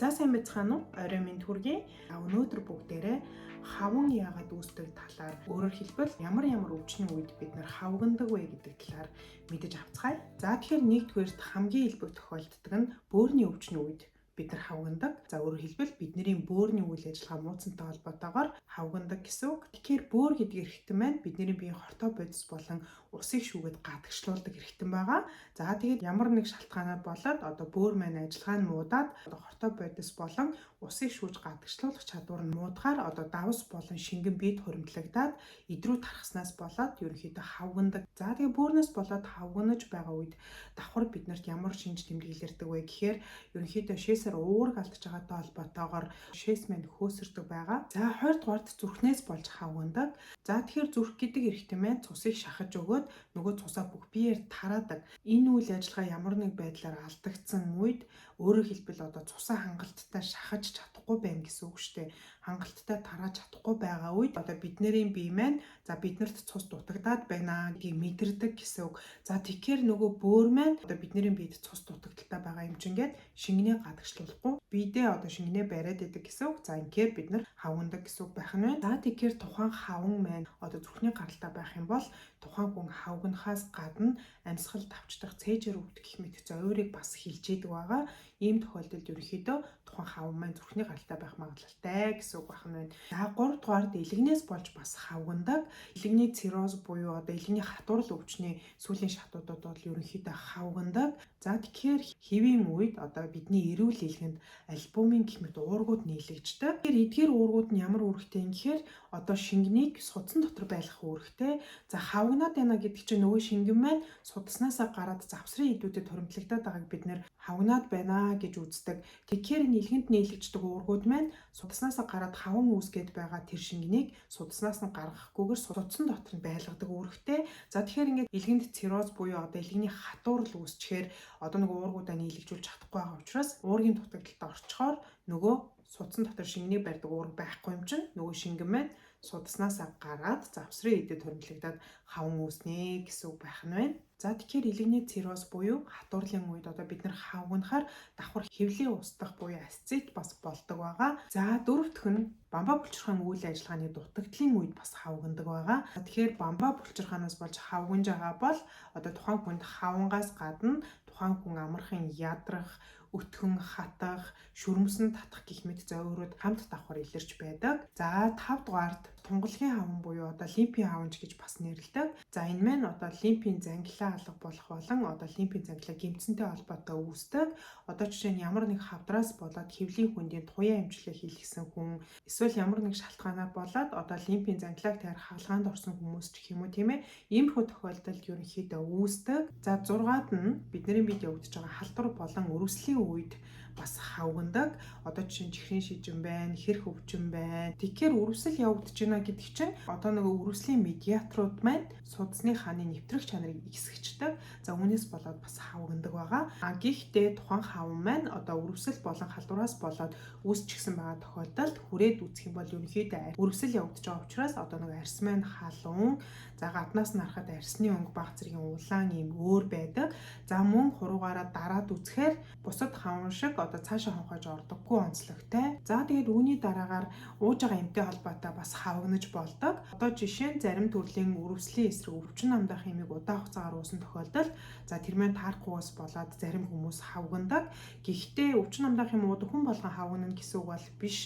За сайн байцгаана уу? Орой минь хүргэе. Өнөөдөр бүгдээрээ хаван яагаад үүсдэг талаар, өөрөөр хэлбэл ямар ямар өвчний үед бид нар хавгандаг вэ гэдэг талаар мэдэж авцгаая. За тэгэхээр нэгдүгээрт хамгийн илбэг тохиолддог нь бөөрийн өвчний үед бид нар хавгандаг. За өөрөөр хэлбэл бидний бөөрийн үйл ажиллагаа мууцантай холбоотойгоор хавгандаг гэсэн үг. Тэгэхээр бөөр гэдэг эрхтэн маань бидний биеийн хортой бодис болон усыг шүүгээд гадагшлуулдаг эрхтэн байгаа. За тэгээд ямар нэг шалтгаанаар болоод одоо бөөр маань ажиллагаа нь муудаад одоо хортой бодис болон усыг шүүж гадагшлуулах чадвар нь муудахаар одоо давс болон шингэн биед хуримтлагдаад идрүү тархаснаас болоод ерөнхийдөө хавгандаг. За тэгээд бөөрнөөс болоод хавганаж байгаа үед давхар биднэрт ямар шинж тэмдэг илэрдэг вэ гэхээр ерөнхийдөө шээсээр уураг алдаж байгаатай холбоотойгоор шээс маань хөөсөрдөг байгаа. За хоёрдугаарт зүрхнээс болж хавгандаг. За тэгэхээр зүрх гэдэг эрхтэн маань цусыг шахаж өгөөд нөгөө цусаа бүх биеэр тараадаг. Энэ үйл ажиллагаа ямар нэг байдлаар алдагдсан үед, өөрөөр хэлбэл одоо цусаа хангалттай шахаж чадахгүй байна гэсэн үг шүү дээ. Хангалттай тарааж чадахгүй байгаа үед одоо бидний бие маань за биднэрт цус дутагдаад байна гэдгийг мэдэрдэг гэсэн үг. За тэгэхээр нөгөө бөөр маань одоо бидний биед цус дутагдaltaй байгаа юм чинь гээд шингэнээ гадагшлуулахгүй биедээ одоо шингэнээ бариад идэг гэсэн үг. За ингээд бид нар хавгандаг гэсэн үг байх нь байна. За тэгэхээр тухайн хаван маань одоо зүрхний гаралтай байх юм бол тухайн хүн хавгнахаас гадна амьсгал тавчдах, цээжээр өвдөх гэх мэт зовиурыг бас хилж идэг байгаа. Ийм тохиолдолд ерөнхийдөө тухайн хаван маань зүрхний гаралтай байх магадлалтай гэсэн үг байх нь байна. За 3 дугаард илэгнээс болж бас хавгандаг. Илэгний цирроз буюу одоо илэгний хатуурал өвчний сүүлийн шатуудад бол ерөнхийдөө хавгандаг. За тэгэхээр хэвийн үед одоо бидний эрүүл илгэнд альбумын гэх мэт уургууд нийлэгддэг. Тэгэхээр эдгээр уургууд нь ямар үүрэгтэй юм гэхээр одоо шингэнийг судсан дотор байлгах үүрэгтэй. За хавгнаад байна гэдэг чинь нөгөө шингэн маань судаснаасаа гараад завсрын идүүдэд хуримтлагдаад байгааг бид нэр хавгнаад байна гэж үздэг. Тэгэхээр илгэнд нийлэгддэг уургууд маань судаснаасаа гараад хаван үүсгээд байгаа тэр шингэнийг судаснаас нь гаргахгүйгээр судсан дотор нь байлгадаг үүрэгтэй. За тэгэхээр ингээд илгэнд цирроз буюу одоо илгэний хатуурал үүсчихээр одоо нөгөө уургуудаа нийлэгжүүлж чадахгүй байгаа учраас уургийн дутагдaltaд орчхоор нөгөө судсан дотор шингэний барьдаг уурга байхгүй юм чинь нөгөө шингэн маань судаснаасаа гараад завсрын идэд хуримтлагдаад хаван үүснэ гэсэн үг байх нь байна. За тэгэхээр илгэний цирроз буюу хатуурлын үед одоо бид нар хавгнахаар давхар хэвлийн устдах буюу асцит бас болдог байгаа. За дөрөвдөх нь бамбаа булчирхаан үйл ажиллагааны дутагдлын үед бас хавгандаг байгаа. Тэгэхээр бамбаа булчирхаанаас болж хавганж байгаа бол одоо тухайн хүнд хавангаас гадна тухайн хүн амархан ядрах, өтгөн хатах, шүрмсэн татах гэх мэт зовиурууд хамт давхар илэрч байдаг. За 5 дугаарт тунгалгийн хаван буюу одоо лимфийн хаванж гэж бас нэрлэдэг. За энэ маань одоо лимфийн зангилаа алга болох болон одоо лимфийн зангилаа гэмтсэнтэй холбоотой үүсдэг. Одоо жишээ нь ямар нэг хавдраас болоод хэвлийн хөндийн туяа эмчилгээ хийлгэсэн хүн, эсвэл ямар нэг шалтгаанаар болоод одоо лимфийн зангилааг тавих хагалгаанд орсон хүмүүс ч гэх юм уу, тийм ээ. Иймэрхүү тохиолдолд ерөнхийдөө үүсдэг. За 6-ад нь бидний биед явагдаж байгаа халдвар болон өрөвслийн үед бас хавгандаг. Одоо жишээ нь чихрийн шижин байна, хэрх өвчин байна. Тэгэхээр өрөвсөл явагдаж байна гэдэг чинь одоо нөгөө өрөвслийн медиаторууд маань судасны хааны нэвтрэх чанарыг ихсгчдэг. За үүнээс болоод бас хавгандаг байгаа. А гэхдээ тухайн хаван маань одоо өрөвсөл болон халдвараас болоод үүсчихсэн байгаа тохиолдолд хүрээд үүсэх юм бол ерөнхийдөө өрөвсөл явагдаж байгаа учраас одоо нөгөө арьс маань халуун, за гаднаас нь харахад арьсны өнгө баг зэргийн улаан ийм өөр байдаг. За мөн хуруугаараа дараад үзэхээр бусад хаван шиг одоо цаашаа хонхойж ордоггүй онцлогтой. За тэгээд үүний дараагаар ууж байгаа эмтэй холбоотой бас хавгнаж болдог. Одоо жишээ нь зарим төрлийн өрөвслийн эсрэг өвчин намдаах эмийг удаан хугацаагаар уусан тохиолдолд за тэр маань таарахгүйгээс болоод зарим хүмүүс хавгандаг. Гэхдээ өвчин намдаах эм уудаг хүн болгон хавгана гэсэн үг бол биш.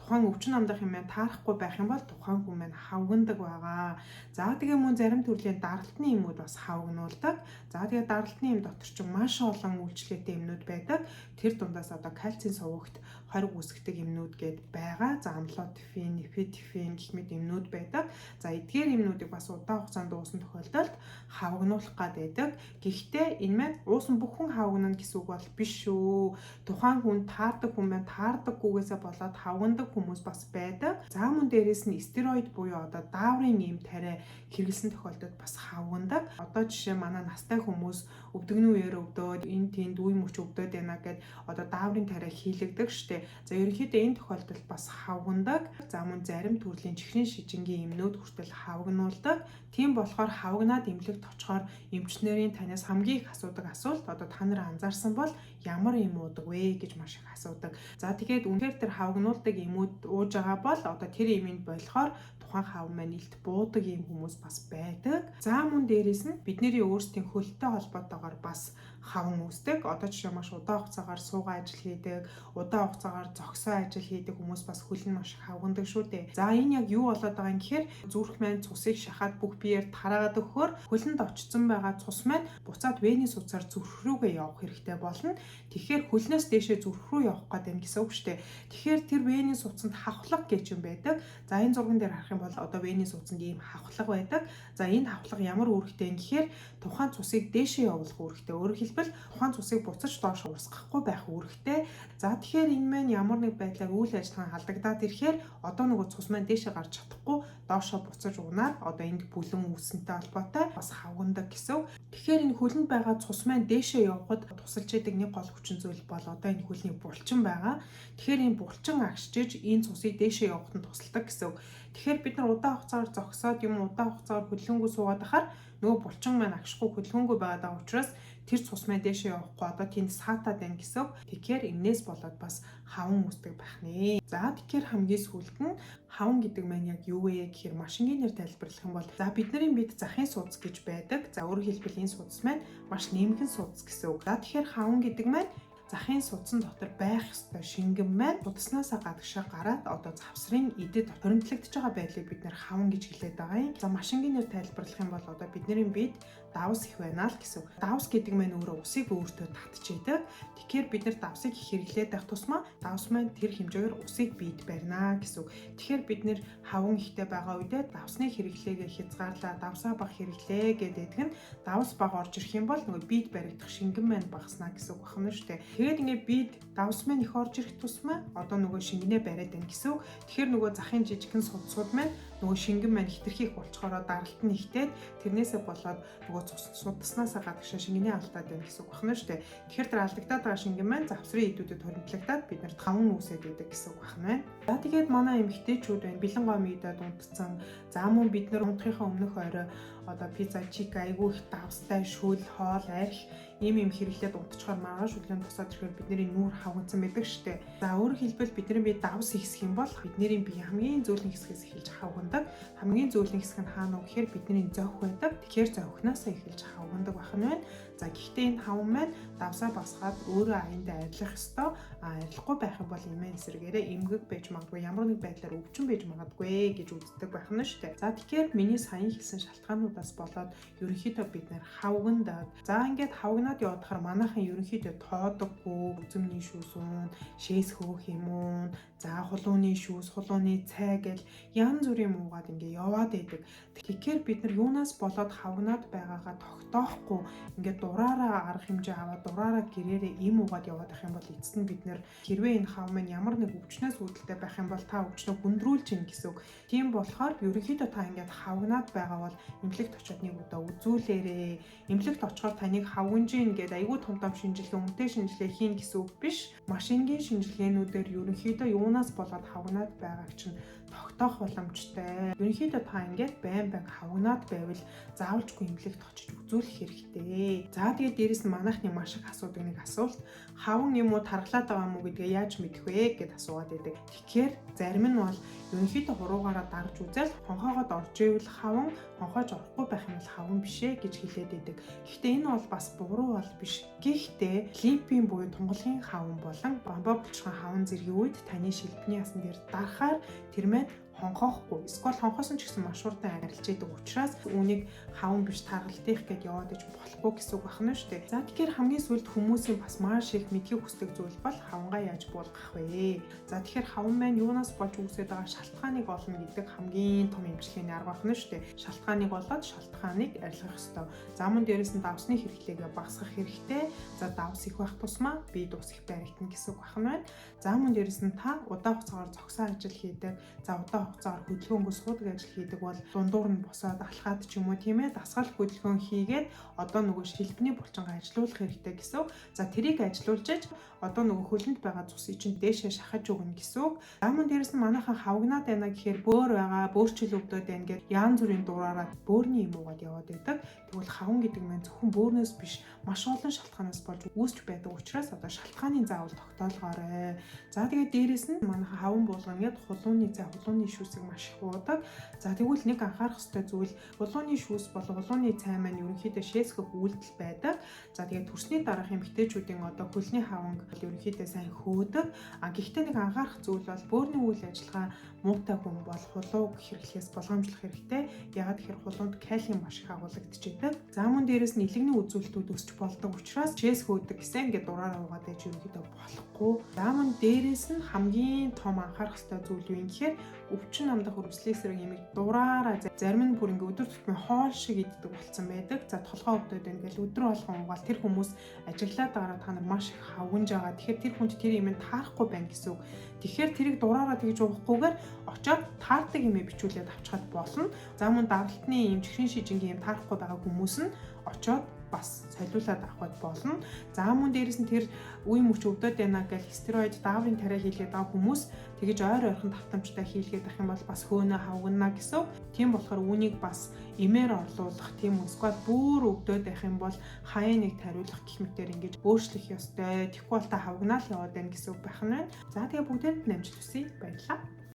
Тухайн өвчин намдах юм маань таарахгүй байх юм бол тухайн хүн маань хавгандаг байгаа. За тэгээ мөн зарим төрлийн даралтны эмүүд бас хавгнуулдаг. За тэгээ даралтны эм дотор ч маш олон үйлчлэгээтэй эмнүүд байдаг. Тэр дундаас одоо кальцийн сувагт хориг үүсгдэг эмнүүд гээд байгаа. За амлодифин, нефидифин гэх мэт эмнүүд байдаг. За эдгээр эмнүүдийг бас удаан хугацаанд уусан тохиолдолд хавгнуулах гад байдаг. Гэхдээ энэ маань уусан бүх хүн хавгнана гэсэн үг бол биш шүү. Тухайн хүн таардаг хүн маань таардаггүйгээсээ болоод хавгандаг хавагнадаг хүмүүс бас байдаг. За мөн дээрээс нь стероид буюу одоо дааврын эм тариа хэрэглэсэн тохиолдолд бас хавагнадаг. Одоо жишээ манай настай хүмүүс өвдөгний үеэр өвдөөд энэ тэнд үе мөч өвдөд байна гэд одоо дааврын тариа хийлэгдэг штэ. За ерөнхийдөө энэ тохиолдолд бас хавагнадаг. За мөн зарим төрлийн чихрийн шижингийн эмнүүд хүртэл хавагнуулдаг. Тийм болохоор хавагнаад эмнэлэгт очихоор эмчнэрийн танаас хамгийн их асуудаг асуулт одоо та нар анзаарсан бол ямар эм уудаг вэ гэж маш их асуудаг. За тэгээд үнэхээр тэр хавагнуулдаг эмүүд ууж байгаа бол одоо тэр эмийг болохоор тухайн хав маань илт буудаг юм хүмүүс бас байдаг. За мөн дээрээс нь бидний өөрсдийн хөлтэй холбоотойгоор бас хаван үүсдэг. Одоо жишээ маш удаан хугацаагаар суугаа ажил хийдэг, удаан хугацаагаар зогсоо ажил хийдэг хүмүүс бас хөл нь маш их хавгандаг шүү дээ. За энэ яг юу болоод байгаа юм гэхээр зүрх маань цусыг шахаад бүх биеэр тараагаад өгөхөөр хөлөнд очсон байгаа цус маань буцаад вений судсаар зүрх рүүгээ явах хэрэгтэй болно. Тэгэхээр хөлнөөс дээшээ зүрх рүү явах гэдэг юм гэсэн үг шүү дээ. Тэгэхээр тэр вений судсанд хавхлага гэж юм байдаг. За энэ зурган дээр харах юм бол одоо вений судсанд ийм хавхлага байдаг. За энэ хавхлага ямар үүрэгтэй юм гэхээр тухайн цусыг дээшээ явуулах үүрэгтэй. Өөрөөр хэлбэл тухайн цусыг буцаж доош урсгахгүй байх үүрэгтэй. За тэгэхээр энэ маань ямар нэг байдлаар үйл ажиллагаа алдагдаад ирэхээр одоо нөгөө цус маань дээшээ гарч чадахгүй доошоо буцаж унаад одоо энд бүлэн үүссэнтэй холбоотой бас хавгандаг гэсэн. Тэгэхээр энэ хөлөнд байгаа цус маань дээшээ явхад тусалж идэг нэг гол хүчин зүйл бол одоо энэ хөлний булчин байгаа. Тэгэхээр энэ булчин агшиж энэ цусыг дээшээ явахад нь тусалдаг гэсэн. Тэгэхээр бид нар удаан хугацаагаар зогсоод юм удаан хугацаагаар хөдөлгөөнгүй суугаад байхаар нөгөө булчин маань агшихгүй хөдөлгөөнгүй байгаад байгаа учраас тэр цус маань дээшээ явахгүй одоо тэнд саатаад байна гэсэн. Тэгэхээр энээс болоод бас хаван үүсдэг байх нэ. За тэгэхээр хамгийн сүүлд нь хаван гэдэг маань яг юу вэ гэхээр маш энгийнээр тайлбарлах юм бол за бидний бид захын судас гэж байдаг. За өөрөөр хэлбэл энэ судас маань маш нэмгэн судас гэсэн үг. За тэгэхээр хаван гэдэг маань захын судсан дотор байх ёстой шингэн маань судаснаасаа гадагшаа гараад одоо завсрын эдэд хоригдлогдож байгаа байдлыг бид нэр хаван гэж хэлээд байгаа юм. За маш энгийнээр тайлбарлах юм бол одоо бидний бид давс их байна л гэсэн. Давс гэдэг маань өөрөө усыг өөртөө татчихэдэг. Тэгэхээр бид нар давсыг их хэрэглээд байх тусмаа давс маань тэр хэмжээгээр усыг биед барина гэсэн. Тэгэхээр бид нэр хаван ихтэй байгаа үедээ давсны хэрэглээгээ хязгаарлаа, давсаа бага хэрэглээ гэдэг нь давс бага орж ирэх юм бол нөгөө биед баригдах шингэн маань багасна гэсэн үг байна шүү дээ. Тэгээд ингээд биед давс маань их орж ирэх тусмаа одоо нөгөө шингэнээ бариад байна гэсэн үг. Тэгэхээр нөгөө захын жижигхэн судсууд маань нөгөө шингэн маань хитрхи их болцохороо даралт нь ихтээд тэрнээсээ болоод нөгөө судаснаасаа гадагшаа шингэнээ алдаад байна гэсэн үг байна шүү дээ. Тэгэхээр тэр алдагдаад байгаа шингэн маань завсрын эдүүдэд хоригдлагдаад бид нарт хаван үүсээд байдаг гэсэн үг байна. За тэгээд манай эмэгтэйчүүд байна. Бэлэн гомь идээд унтцсан. За мөн бид нар унтахынхаа өмнөх орой одоо пицца, чика айгүй их давстай шүл, хоол, арх ийм юм хэрэглээд унтчихоор маргааш өглөө босоод ирэхээр бидний нүүр хавгдсан байдаг штэ. За өөрөөр хэлбэл бидний бие давс ихсэх юм бол бидний бие хамгийн зөөлөн хэсгээс эхэлж хавгандаг. Хамгийн зөөлөн хэсэг нь хаана вэ гэхээр бидний зовх байдаг. Тэгэхээр зовхноосоо эхэлж хавгандаг байх нь байна. За гэхдээ энэ хаван маань давсаа басгаад өөрөө аяндаа арилгах ёстой. А арилгахгүй байх юм бол эмээ эсрэгээрээ эмгэг байж магадгүй, ямар нэг байдлаар өвчин байж магадгүй гэж үздэг байх нь штэ. За тэгэхээр миний саяхан хэлсэн шалтгаануудаас болоод ерөнхийдөө бид нэр хавгандаг. За ингээд хавгнаад явахаар манайхан ерөнхийдөө тоодоггүй, үзэмний шүүс уун, шээс хөөх юм уун, за хулууны шүүс, хулууны цай гэл янз бүрийн муугаад ингээ яваад байдаг. Тэгэхээр бид нар юунаас болоод хавгнаад байгаагаа тогтоохгүй ингээд дураараа арга хэмжээ аваад дураараа гэрээрээ им уугаад яваад байх юм бол эцэст нь бид нэр хэрвээ энэ хав маань ямар нэг өвчнөөс үүдэлтэй байх юм бол та өвчнөө хүндрүүлж гин гэсэн үг. Тийм болохоор ерөнхийдөө та ингээд хавгнаад байгаа бол эмнэлэгт очиод нэг удаа үзүүлээрээ. Эмнэлэгт очихоор таныг хавганж гин гэдэг айгүй том том шинжилгээ, үнэтэй шинжилгээ хийн гэсэн үг биш. Маш энгийн шинжилгээнүүдээр ерөнхийдөө юунаас болоод хавгнаад байгааг чинь тогтоох боломжтой. Ерөнхийдөө та ингээд байн байн хавгнаад байвал заавалжгүй эмнэлэгт очиж үзүүлэх хэрэгтэй. За тэгээд дээрэс нь манайхны маш их асуудаг нэг асуулт хаван юм уу тархлаад байгаа юм уу гэдгээ яаж мэдэх вэ гэд асуугаад байдаг. Тэгэхээр зарим нь бол ерөнхийдөө хуруугаараа дарж үзэл хонхоогоод орж ивэл хаван, хонхоож орохгүй байх юм бол хаван биш ээ гэж хэлээд байдаг. Гэхдээ энэ бол бас буруу бол биш. Гэхдээ лимпийн буюу тунгалгийн хаван болон бамбаа булчирхайн хаван зэргийн үед таны шилбэний ясан дээр дарахаар тэр маань маань хонхоохгүй. Эсвэл хонхоосон ч гэсэн маш хурдан арилж идэг учраас үүнийг хаван биш таргалтих гэд яваад иж болохгүй гэсэн үг байна шүү дээ. За, тэгэхээр хамгийн сүүлд хүмүүсийн бас маш их мэдэхийг хүсдэг зүйл бол хавангаа яаж буулгах вэ? За, тэгэхээр хаван маань юунаас болж үүсээд байгаа шалтгааныг олно гэдэг хамгийн том эмчилгээний арга байна шүү дээ. Шалтгааныг олоод шалтгааныг арилгах ёстой. За, мөн дээрээс нь давсны хэрэглээгээ багасгах хэрэгтэй. За, давс их байх тусмаа бие дус их баригдана гэсэн үг байна. За, мөн дээрээс нь та удаан хугацаагаар зогсоо ажил хийдэг. За, удаан хугацаагаар хөдөлгөөнгөө суудаг ажил хийдэг бол дундуур нь босоод алхаад ч юм уу, тийм ээ, дасгал хөдөлгөөн хийгээд одоо нөгөө шилбэний булчингаа ажилуулах хэрэгтэй гэсэн үг. За, тэрийг ажилуулж аж одоо нөгөө хөлөнд байгаа цусыг чинь дээшээ шахаж өгнө гэсэн үг. За, мөн дээрээс нь манайхан хавагнаад байна гэхээр бөөр байгаа, бөөрчил өвдөд байна гэд янз бүрийн дураараа бөөрийн юм уугаад яваад байдаг. Тэгвэл хаван гэдэг маань зөвхөн бөөрнөөс биш, маш олон шалтгаанаас болж үүсч байдаг учраас одоо шалтгааны заавал тогтоолгоорой. За, тэгээд дээрээс нь манайхан хаван буулгана гэд хулууны цай, хулууны шүүсийг маш их уудаг. За, тэгвэл нэг анхаарах ёстой зүйл, хулууны шүүс болон хулууны цай маань ерөнхийдөө шээсгэх үйлдэл байдаг. За, тэгээд төрсний дараах эмэгтэйчүүдийн одоо хөлний хаванг бол ерөнхийдөө сайн хөөдөг. А гэхдээ нэг анхаарах зүйл бол бөөрийн үйл ажиллагаа муутай хүн бол хулууг хэрэглэхээс болгоомжлох хэрэгтэй. Яагаад гэхээр хулуунд калиум маш их агуулагдчихэдэг. За, мөн дээрээс нь илэгний үзүүлэлтүүд өсч болдог учраас шээс хөөдөг гэсэн ингээд дураараа уугаад байж ерөнхийдөө болохгүй. За, мөн дээрээс нь хамгийн том анхаарах ёстой зүйл юу юм гэхээр өвчин намдах хөрвслийн эсрэг имийг дураараа, зарим нь бүр ингээ өдөр тутмын хоол шиг иддэг болсон байдаг. За, толгой өвдөд байна гэл өдрө болгон уугаал тэр хүмүүс ажиглаад байгаараа та нар маш их хавгинж байгаа. Тэгэхээр тэр хүнд тэр юм нь таарахгүй байна гэсэн үг. Тэгэхээр тэрийг дураараа тэгж уухгүйгээр очоод таардаг юм бичүүлээд авчхад болно. За, мөн даралтны юм, чихрийн шижингийн юм таарахгүй байгаа хүмүүс нь очоод бас солиулаад авахд болно. За, мөн дээрээс нь тэр үе мөч өвдөд байна гэл стероид, дааврын тариа хийлгээд байгаа хүмүүс тэгэж ойр ойрхон давтамжтай хийлгээд ах юм бол бас хөөнө хавгана гэсэн. Тийм болохоор үүнийг бас эмээр орлуулах, тийм үү, эсвэл бүр өвдөд байх юм бол хаяа нэг тариулах гэх мэтээр ингэж өөрчлөх ёстой. Тэгэхгүй бол та хавганаа л яваад байна гэсэн үг байх нь байна. За, тэгээ бүгдээрэнд нь амжилт хүсье. Баярлалаа.